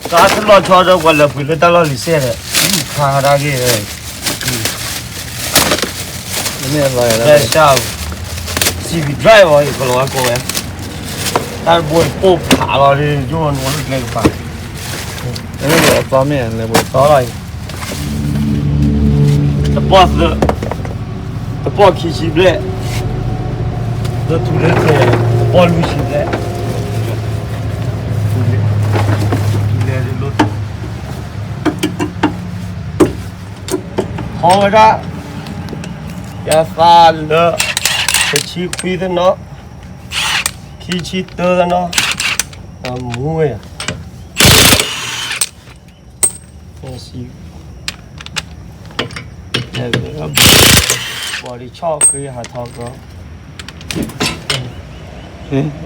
တၢ်တလီၤဆီဒီးပှၤလၢပှ့ၤလၢတၢ်လီၢ်လံၤစဲဒီး, ခါဒၣ်ဂ့ၤ, မ့ၢ်လီၤယၤလၢ စံးဘံၣ် drive အီၤ ယကလီၤဝဲကိးဝဲ, တၢ်တဘိပိၢ်ဖးလီၤဒီး ယိၣ်နီၤလၢကျဲကပၤ, အသီမ့ၢ်လဲၤဘိသီလီၤအံၤ, တပီၢ်သၢ, တပီၢ်ခံဆံဘျဲၣ်, လၢထူလၢကျဲ, တပီၢ်လွံၢ်ဆံဘျဲၣ်, ထူလဲၤဒ်လိၣ် ဟီဝဲဒၣ်, ယသးလၢ တဆံခွံသနီၤ, ခံဆံတၢသနီၤ, မူဝဲယၤ, ဘီဒံးဆီၣ်ဃ့ဟးထီကီ,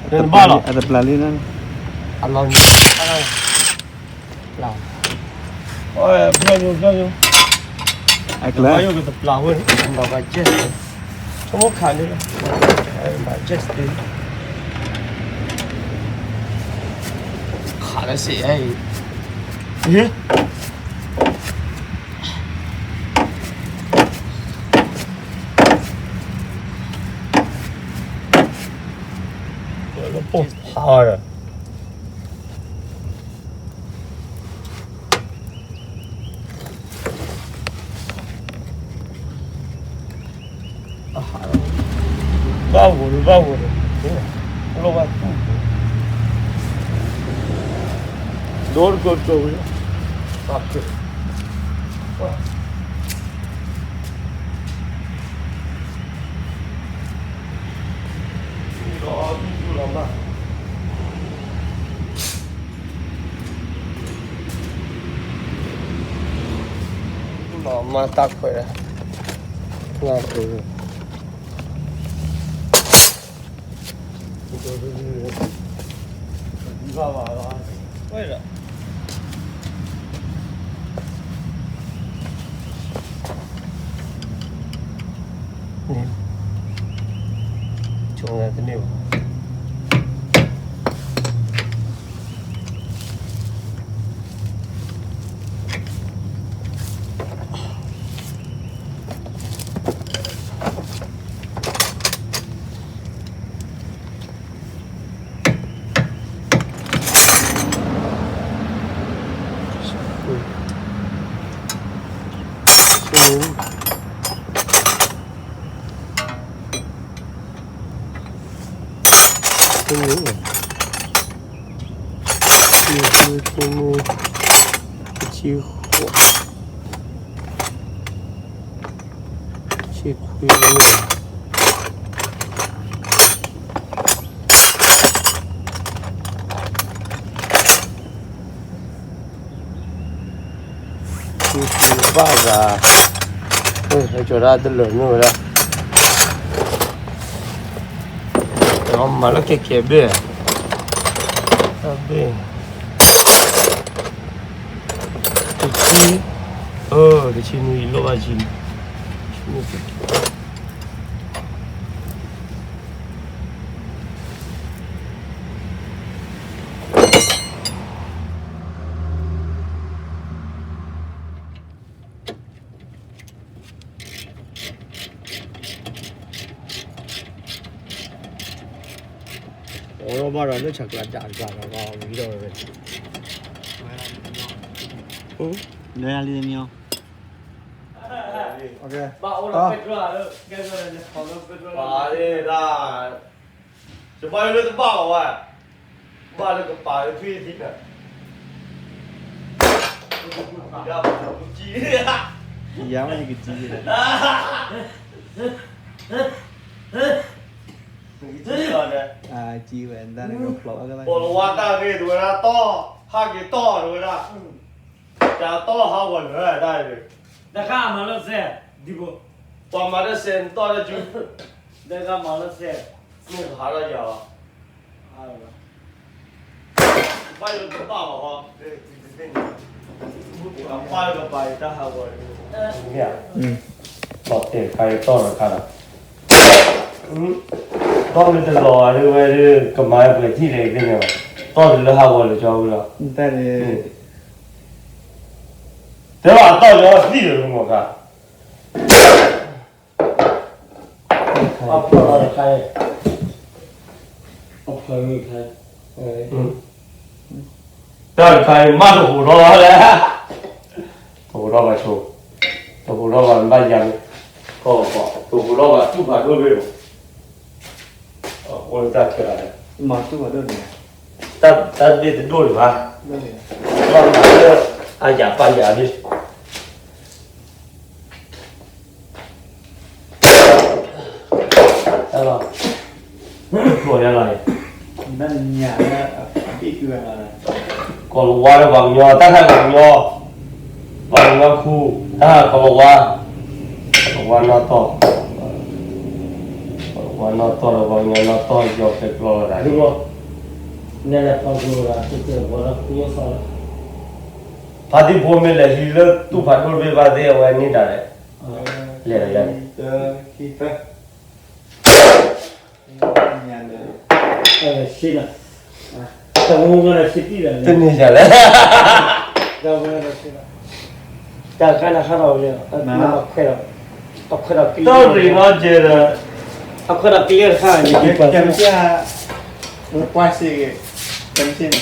တဘၣ်လီၤ, အတပျၢ်လံ, အလီၤညါ ပျၢ်, ဖျၢၣ်ညိ ဖျၢၣ်ညိ, အကျါ ယိၣ်ကတပျၢ်ဝဲ, ဘၣ်ဘၣ်ကဲ, ဆိကမိၣ်ခးန့ၣ်လီၤ, ဘၣ်ကဲ, ခးလၢစ့ၢ်အံၤ, ဟ့ၣ် လၢပိၢ်ဖးအီၤဒီး ဘၣ်ဂိၢ်ဒီး ဘၣ်ဂိၢ်ဒီး, လီၤဘၣ်တူၢ်, ဒိတကၠိတကၠိဝံၤ, ဘၣ်ကၠိ, ဒီးတူၢ်လီၤမၢ် လီၤမၢ်တၢ်ခွဲး, နၢ်ပၢၢ်, ဆိကမိၣ်တန့ၢ်ဘၣ်. တဆံဃိး, တဆံခွံ, တဆံဘၣ်ဂၤ, ကၠီၤဒၣ်တလၢာ်မ့ၢ်ဝဲဒၣ်, မၤလၢခဲခဲဘ့ၣ်, ဘ့ၣ် တဆံ, တဆံနွံ လိၣ်ဘၣ်တဆံနွံ, အီၣ်ဘၣ်ဒီးလၢဆးကျးဒၣ်ကျးဒီးဝံၤဒီးဝဲ, နလံတမံၤ, ဘၣ်အိၣ်ဒီးပဲတြီလၢ, ပှၤဒၣ်, ယဘၣ်လၢတဘၣ်ဘၣ်ဝဲ, ဘၣ်လၢကပၤလၢထွံၣ်သံန့ၣ်, ယၤမ့ၢ်ယကစံး, နကစံးလီၤန့ၣ်, စံးဝဲဒၣ်, ပိာ်လဝါတၢ်ဂ့ၢ်တဝဲဒၣ်တီၢ်, ဟးက့ၤတီၢ်တဝဲဒၣ်, တၢ်တီၢ်ဟးဂီၤလၢတၢ်အံၤ, တၢ်ခါမၤလၢစဲး, ဒ်ဘိ, ပှၤမၤတၢ်စဲးနတီၢ်လၢကၠူ, တၢ်ခါမၤလၢစဲး, မ့ၢ်ကဟးထီၣ်ယၤလီၤ, ဘၣ်ယိၣ်တဘၣ်ဘၣ်ဟီ, ဘၣ်ယိၣ်တဘၣ်ယတၢ်ဟးဂီၤန့ၣ်, လီၤတဲာ်ခါယတီၢ်တခါဒီး, တီၢ်မ့ၢ်တလီၤဂာ်ဒ်ဝဲဒၣ် ကမၤပှဲၤထံၣ်လဲၣ်သ့ၣ်န့ၣ်, တီၢ်တလၢဟးဂီၤလၢကၠီဝံၤလီၤ, တၢ်န့ၣ်, တဲဘၣ်အတီၢ်ညီသံၣ်ဒီးမီၤခါ, အဖီၣ်တခါ, အဖီၣ်တခါ, တၢ်တခါအံၤမ့ၢ်တဟူးထီၣ်ဘၣ်လဲၣ်, တဟူးထီၣ်ဘၣ်ဆိ, တဟူးထီၣ်ဘၣ်ဘၣ်ယၤန့ၣ်, တဟူးထီၣ်ဘၣ်တူၢ်ဖးဒိၣ်တဘ့ၣ်ဘၣ်, အိၣ်လၢတၢ်ခဲလၢာ်, မၤတူၢ်ဖးဒိၣ်န့ၣ်, တၢ်တဘ့ၣ်တဒိၣ်န့ၣ်ဘၣ်, ဘၣ်မၤလၢအယၤပာ်ယၤန့ၣ် တၢ်လီၤ, လီၤ, ကိးလီၤဝါဒီးပှၤကညီ, တၢ်ခါပှၤကညီ, ပှၤကညီခူ, တၢ်ခါကိးလီၤဝါ, ကိးလီၤဝါနီၢ်တီၢ်, ကိးလီၤဝါနီၢ်တီၢ်ဒီးပှၤကညီနီၢ်တီၢ် ယီၤဖဲကျီလီၤတၢ်, နလဲၤပှၤကညီ, ဖါတံၢ်ဖိမ့ၢ်လဲၤ ဟံးလၢတူၢ်ဖးဒိၣ်တဘ့ၣ်ဘၣ်သ့ၣ် အဝဲန့ၢ်တၢ်လဲၣ်, လဲၤလဲၤလဲၤ တန့ၢ်ယၤလဲၣ်, တၢ်ခါနဟးထီၣ်ဝဲ, တၢ်ရ့ၣ်နီၢ်ကဲဒီး, အခွဲးဒီးကလ့တခါန့ၣ်, ကွၢ်စ့ၢ်ကီး,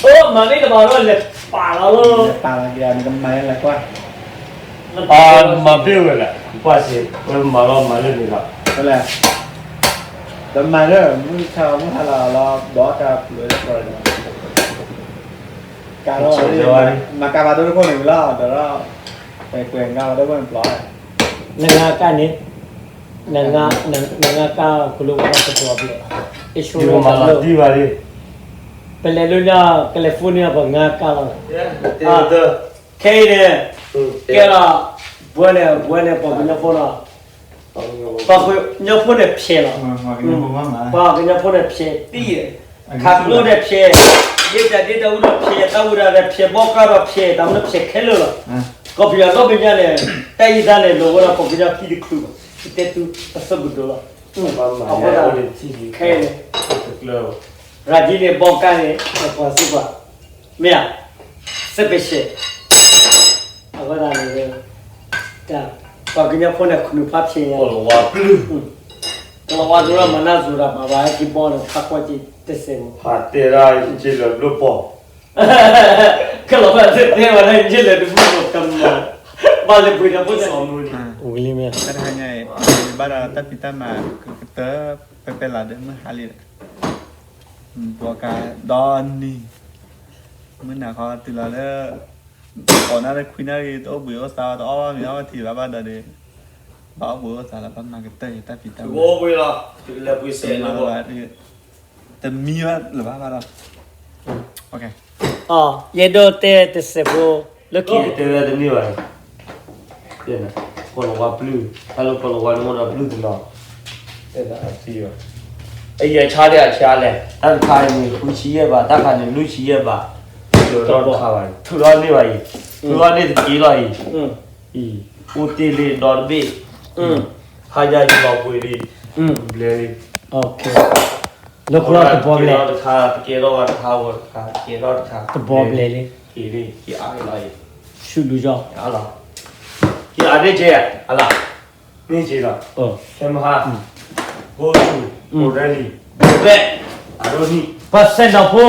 မၤမ့ၢ်တဘၣ်ဒီးလဲၤပာ်လီၤလီၤ, မၤဘ့ၣ်ဝဲလဲၣ်, ကွၢ်စ့ၢ်, ဝဲမၤလီၤမၤလၢန့ၣ်လီၤ, တမၤလၢ မုၢ်ဆါမုၢ်ဟါလီၤလီၤ ဒီးတၢ်ပျၢၤတပျၢၤ, ကးလီၤ, မၤကးဘၣ်ဒိတခိၣ်န့ၣ်လီၤ, ဒီး ကွဲးကးဘၣ်ဒိတခိၣ်န့ၣ်ပျီ, နငါကၢ်န့ၣ်, နငါကၢ်ကလိဝဲဒၣ်သပှၢ်ဘျဲၣ်, ယဆိကမိၣ်မၤလီၤတံၢ်ဘၣ်လံ, ပလဲၤလၢညါ California ပှၤငါကၢ်လီၤ, ခဲအံၤန့ၣ်, ကဲလီၤ, ဘှဲန့ၣ် ဘှဲန့ၣ် ပှၤကညီဖိလီၤ, ပှၤကညီဖိန့ၣ်ဖျဲးလီၤ, ပှၤကညီဖိန့ၣ်ဖျဲးတံၢ်, ခးကျိဒီးဖျဲး, ဒ့တၢ်ဒ့တၢ်အူဒီးဖျဲး, တၢ်ဝံၤဒီးဖျဲး, ဘီကါဒီးဖျဲး, တၢ်မနုၤဖျဲးခဲလၢာ်လီၤ, ကီၢ်ပယီၤဒီဘ့ၣ်ညါန့ၣ်, တၢ်အံၤသးန့ၣ် လိၣ်ဝဲဒၣ်ပှၤကညီခံတချုးဘၣ်, ယတဲသုပသုးပဒိၣ်လီၤ, အဃိသတး, ခဲအံၤန့ၣ်, ရၤဒ်န့ၣ် ဘီကါန့ၣ် ပှၤစ့ၢ်ကီး, မ့ၢ်ဧါ, စ့ပရှဲး, အဃိသတးန့ၣ်, ပှၤကညီဖိန့ၣ် ခနုာ်ဖးဖျဲးညါ, ကလီၤဝါဒိၣ်မၤနၢ်စိၤတၢ်ဘၣ်ဘၣ် ဟဲက့ၤဘီန့ၣ် ဖးကွၢ်က့ၤတစဲးမး, ဖးတဲဒၣ်ယ့ၢ်လၢဘျိၣ်ပီၢ်, ကလီၤဝါတဲဝဲဒၣ်ယ့ၢ်လၢတဘျိၣ်ပီၢ်ကမၤ, ဘၣ်လၢပှ့ၤဒီးဖိသၣ်, ဝံၤလံမ့ၢ်, တၢ်တဟါညါအံၤ, ဘၣ်ဒီးတၢ်ဖံးတၢ်မၤကတၢၢ် ပဲပဲလၢ်ဒီးမုၢ်ဟါလံဒီး, ဘီကါဒီနံၤ, မုၢ်နၤခီတုၤလီၤလၢ, ကိးနၢ်လၢခွံနၣ်ရံၣ် တအိၣ်ဘှံးအိၣ်သါ တအီၣ်ဘၣ်မ့ၤအီၣ်ဘၣ်ထံဘၣ်ဘၣ်ဒီး, ဘၣ်အိၣ်ဘှံးအိၣ်သါလၢဘၣ်မၤကတၢၢ်တၢ်ဖံးတၢ်မၤ, တမံဘၣ်လၢၤဘၣ်ဘၣ်ဒီး, ယအဲၣ်ဒိးတဲတစဲးဖိ, လၢခံတဲဝဲတန့ၢ်ဘၣ်, ကီၢ်လီၤဝါပျုၢ်, တၢ်လၢကီၢ်လီၤဝါန့ၣ်အိၣ်ဒီးပျုၢ်တနီၤ, အယဲၢ်ဆါဒၣ်အဆါလဲၣ်, တၢ်တခါအံၤန့ၣ် ဃုဆံယဲၢ်ဘး, တၢ်တခါန့ၣ် လွံၢ်ဆံယဲၢ်ဘး, ထုးထီၣ်န့ၢ်ဘၣ်အံၤ, ထုးထီၣ်န့ၢ်တက့ၢ်လီၤအံၤ, အံၤ, အိၣ်တ့ၢ်လံဒီတဘ့ၣ်, ဟါယၤယလီၤပှ့ၤလံ, ဘျဲလံ, လၢတဘီဘျဲၣ်, တခါ, တကဲထီၣ်ဘၣ်တခါ, တခါဝဲတခါ, တကဲထီၣ်တခါ, တဘီဘျဲၣ်လံ, က့ၤလံ, က့ၤအါလီၤအံၤ, ဆူလူၤယီၢ်, က့ၤအါန့ၢ်က့ၤ, အလီၤ, န့ၢ်က့ၤလီၤ, ခဲမဟါ, ဂိၢ်ဆူၣ်, အိၣ်ရဲလံ, ဘဲ, အဒိနံၣ်, ပှၤစဲးနီၤဖိ,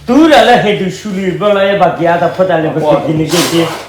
တုၤဒၣ်လၢဟဲတုၤဆူလံဘျီလၢယဘၣ်က့ၤအါတၢ်ဖီတၢ်လံၤ ပက့ၤက့ၤန့ၣ်က့ၤက့ၤ